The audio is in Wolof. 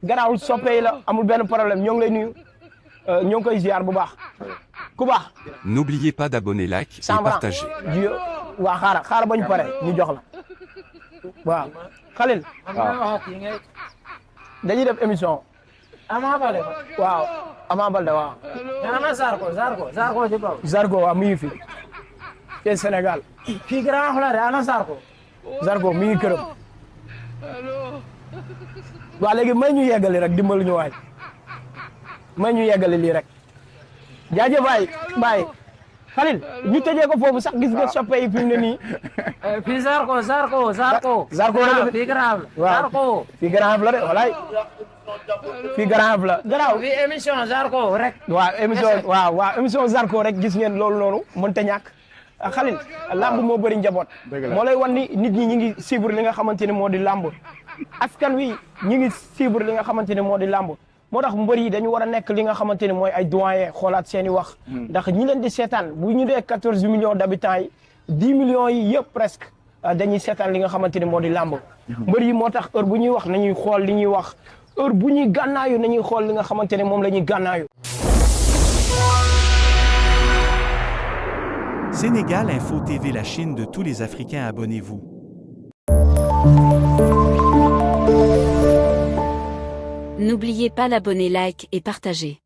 garaawul soppe yi la amul benn problème ñoo ngi lay nuyu ñoo ngi koy ziar bu baax ku baax. N'oubliez pas d'abonner, like et 100 francs partager. jiyo waa xaaral ba ñu pare ñu jox la waaw Khalil. waaw dañuy def émission. Ama Baldé waaw Ama Baldé waaw. ana Zarko ci kaw. Zarko waaw mi ngi fi ci Sénégal. fii Grand Yoff la de ana Zarko. Zarko mi ngi këram. waaw léegi may ñu yeggali rek dimbali ñu waay may ñu yeggali lii rek jaajëf waay bàyyi Khalil ñu tëjee ko foofu sax gis nga soppe yi fi mu ne nii. fii Zarko. Zarko la fii Grand Yoff. waaw Zarko. fii Grand Yoff la de walaay fii Grand Yoff la garaaw. fii émission Zarko rek. waaw émission Zarko rek gis ngeen loolu noonu mënta ñàkk. Khalil lamb moo bëri njaboot. moo lay wan ni nit ñi ngi suivre li nga xamante ne moo di lamb askan wi ñi ngi suivre li nga xamante ne moo di lamb moo tax mbër yi dañu war a nekk li nga xamante ne mooy ay doyen xoolaat seen i wax. ndax ñi leen di seetaan bu ñu dee 14 millions d'habitants yi 10 millions yi yëpp presque dañuy seetaan li nga xamante ne moo di lamb. mbër yi moo tax heure bu ñuy wax nañuy xool li ñuy wax heure bu ñuy gànnaayu nañuy xool li nga xamante ne moom la ñuy gànnaayu. Sénégal Info TV, la Chine de tous les Africains, abonnez-vous. N'oubliez pas d'abonner, like et partager.